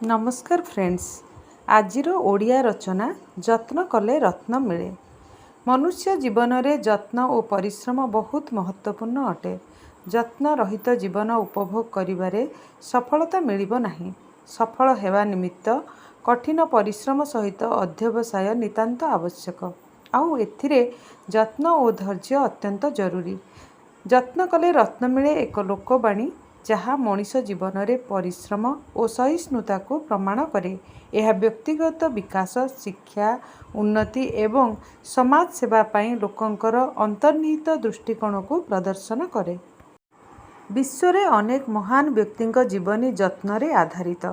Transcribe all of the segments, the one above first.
ନମସ୍କାର ଫ୍ରେଣ୍ଡସ୍, ଆଜିର ଓଡ଼ିଆ ରଚନା ଯତ୍ନ କଲେ ରତ୍ନ ମିଳେ। ମନୁଷ୍ୟ ଜୀବନରେ ଯତ୍ନ ଓ ପରିଶ୍ରମ ବହୁତ ମହତ୍ତ୍ୱପୂର୍ଣ୍ଣ ଅଟେ। ଯତ୍ନ ରହିତ ଜୀବନ ଉପଭୋଗ କରିବାରେ ସଫଳତା ମିଳିବ ନାହିଁ। ସଫଳ ହେବା ନିମିତ୍ତ କଠିନ ପରିଶ୍ରମ ସହିତ ଅଧ୍ୟବସାୟ ନିତାନ୍ତ ଆବଶ୍ୟକ। ଆଉ ଏଥିରେ ଯତ୍ନ ଓ ଧୈର୍ଯ୍ୟ ଅତ୍ୟନ୍ତ ଜରୁରୀ। ଯତ୍ନ କଲେ ରତ୍ନ ମିଳେ ଏକ ଲୋକବାଣୀ, ଯାହା ମଣିଷ ଜୀବନରେ ପରିଶ୍ରମ ଓ ସହିଷ୍ଣୁତାକୁ ପ୍ରମାଣ କରେ। ଏହା ବ୍ୟକ୍ତିଗତ ବିକାଶ, ଶିକ୍ଷା, ଉନ୍ନତି ଏବଂ ସମାଜ ସେବା ପାଇଁ ଲୋକଙ୍କର ଅନ୍ତର୍ନିହିତ ଦୃଷ୍ଟିକୋଣକୁ ପ୍ରଦର୍ଶନ କରେ। ବିଶ୍ୱରେ ଅନେକ ମହାନ ବ୍ୟକ୍ତିଙ୍କ ଜୀବନୀ ଯତ୍ନରେ ଆଧାରିତ,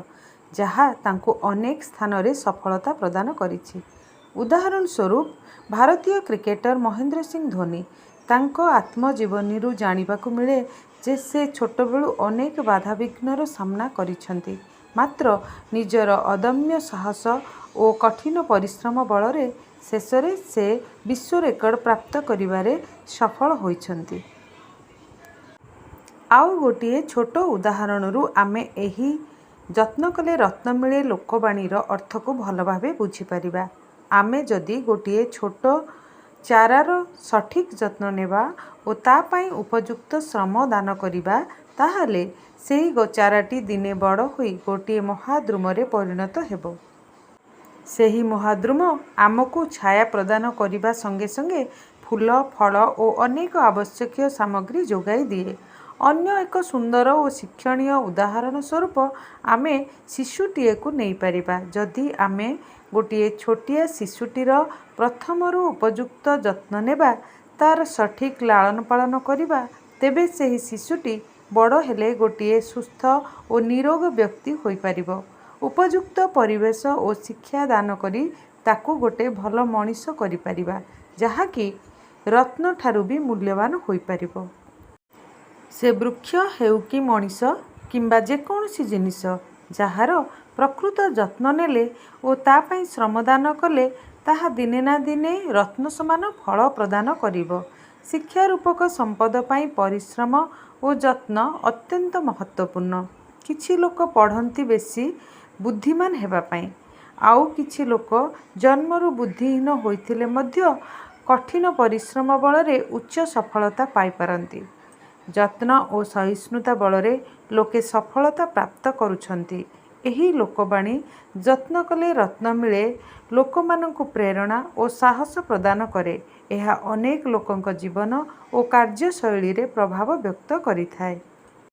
ଯାହା ତାଙ୍କୁ ଅନେକ ସ୍ଥାନରେ ସଫଳତା ପ୍ରଦାନ କରିଛି। ଉଦାହରଣ ସ୍ୱରୂପ, ଭାରତୀୟ କ୍ରିକେଟର ମହେନ୍ଦ୍ର ସିଂ ଧୋନି। ତାଙ୍କ ଆତ୍ମଜୀବନୀରୁ ଜାଣିବାକୁ ମିଳେ ଯେ ସେ ଛୋଟବେଳୁ ଅନେକ ବାଧାବିଘ୍ନର ସାମ୍ନା କରିଛନ୍ତି, ମାତ୍ର ନିଜର ଅଦମ୍ୟ ସାହସ ଓ କଠିନ ପରିଶ୍ରମ ବଳରେ ଶେଷରେ ସେ ବିଶ୍ୱ ରେକର୍ଡ ପ୍ରାପ୍ତ କରିବାରେ ସଫଳ ହୋଇଛନ୍ତି। ଆଉ ଗୋଟିଏ ଛୋଟ ଉଦାହରଣରୁ ଆମେ ଏହି 'ଯତ୍ନ କଲେ ରତ୍ନ ମିଳେ' ଲୋକବାଣୀର ଅର୍ଥକୁ ଭଲଭାବେ ବୁଝିପାରିବା। ଆମେ ଯଦି ଗୋଟିଏ ଛୋଟ ଚାରାର ସଠିକ୍ ଯତ୍ନ ନେବା ଓ ତା' ପାଇଁ ଉପଯୁକ୍ତ ଶ୍ରମ ଦାନ କରିବା, ତାହେଲେ ସେହି ଚାରାଟି ଦିନେ ବଡ଼ ହୋଇ ଗୋଟିଏ ମହାଦ୍ରୁମରେ ପରିଣତ ହେବ। ସେହି ମହାଦ୍ରୁମ ଆମକୁ ଛାୟା ପ୍ରଦାନ କରିବା ସଙ୍ଗେ ସଙ୍ଗେ ଫୁଲ, ଫଳ ଓ ଅନେକ ଆବଶ୍ୟକୀୟ ସାମଗ୍ରୀ ଯୋଗାଇ ଦିଏ। ଅନ୍ୟ ଏକ ସୁନ୍ଦର ଓ ଶିକ୍ଷଣୀୟ ଉଦାହରଣ ସ୍ୱରୂପ ଆମେ ଶିଶୁଟିଏକୁ ନେଇପାରିବା। ଯଦି ଆମେ ଗୋଟିଏ ଛୋଟିଆ ଶିଶୁଟିର ପ୍ରଥମରୁ ଉପଯୁକ୍ତ ଯତ୍ନ ନେବା, ତା'ର ସଠିକ୍ ଲାଳନପାଳନ କରିବା, ତେବେ ସେହି ଶିଶୁଟି ବଡ଼ ହେଲେ ଗୋଟିଏ ସୁସ୍ଥ ଓ ନିରୋଗ ବ୍ୟକ୍ତି ହୋଇପାରିବ। ଉପଯୁକ୍ତ ପରିବେଶ ଓ ଶିକ୍ଷା ଦାନ କରି ତାକୁ ଗୋଟେ ଭଲ ମଣିଷ କରିପାରିବା, ଯାହାକି ରତ୍ନଠାରୁ ବି ମୂଲ୍ୟବାନ ହୋଇପାରିବ। ସେ ବୃକ୍ଷ ହେଉ କି ମଣିଷ କିମ୍ବା ଯେକୌଣସି ଜିନିଷ, ଯାହାର ପ୍ରକୃତ ଯତ୍ନ ନେଲେ ଓ ତା' ପାଇଁ ଶ୍ରମ ଦାନ କଲେ ତାହା ଦିନେ ନା ଦିନେ ରତ୍ନ ସମାନ ଫଳ ପ୍ରଦାନ କରିବ। ଶିକ୍ଷା ରୂପକ ସମ୍ପଦ ପାଇଁ ପରିଶ୍ରମ ଓ ଯତ୍ନ ଅତ୍ୟନ୍ତ ମହତ୍ତ୍ୱପୂର୍ଣ୍ଣ। କିଛି ଲୋକ ପଢ଼ନ୍ତି ବେଶୀ ବୁଦ୍ଧିମାନ ହେବା ପାଇଁ, ଆଉ କିଛି ଲୋକ ଜନ୍ମରୁ ବୁଦ୍ଧିହୀନ ହୋଇଥିଲେ ମଧ୍ୟ କଠିନ ପରିଶ୍ରମ ବଳରେ ଉଚ୍ଚ ସଫଳତା ପାଇପାରନ୍ତି। ଯତ୍ନ ଓ ସହିଷ୍ଣୁତା ବଳରେ ଲୋକେ ସଫଳତା ପ୍ରାପ୍ତ କରୁଛନ୍ତି। ଏହି ଲୋକବାଣୀ 'ଯତ୍ନ କଲେ ରତ୍ନ ମିଳେ' ଲୋକମାନଙ୍କୁ ପ୍ରେରଣା ଓ ସାହସ ପ୍ରଦାନ କରେ। ଏହା ଅନେକ ଲୋକଙ୍କ ଜୀବନ ଓ କାର୍ଯ୍ୟଶୈଳୀରେ ପ୍ରଭାବ ବ୍ୟକ୍ତ କରିଥାଏ।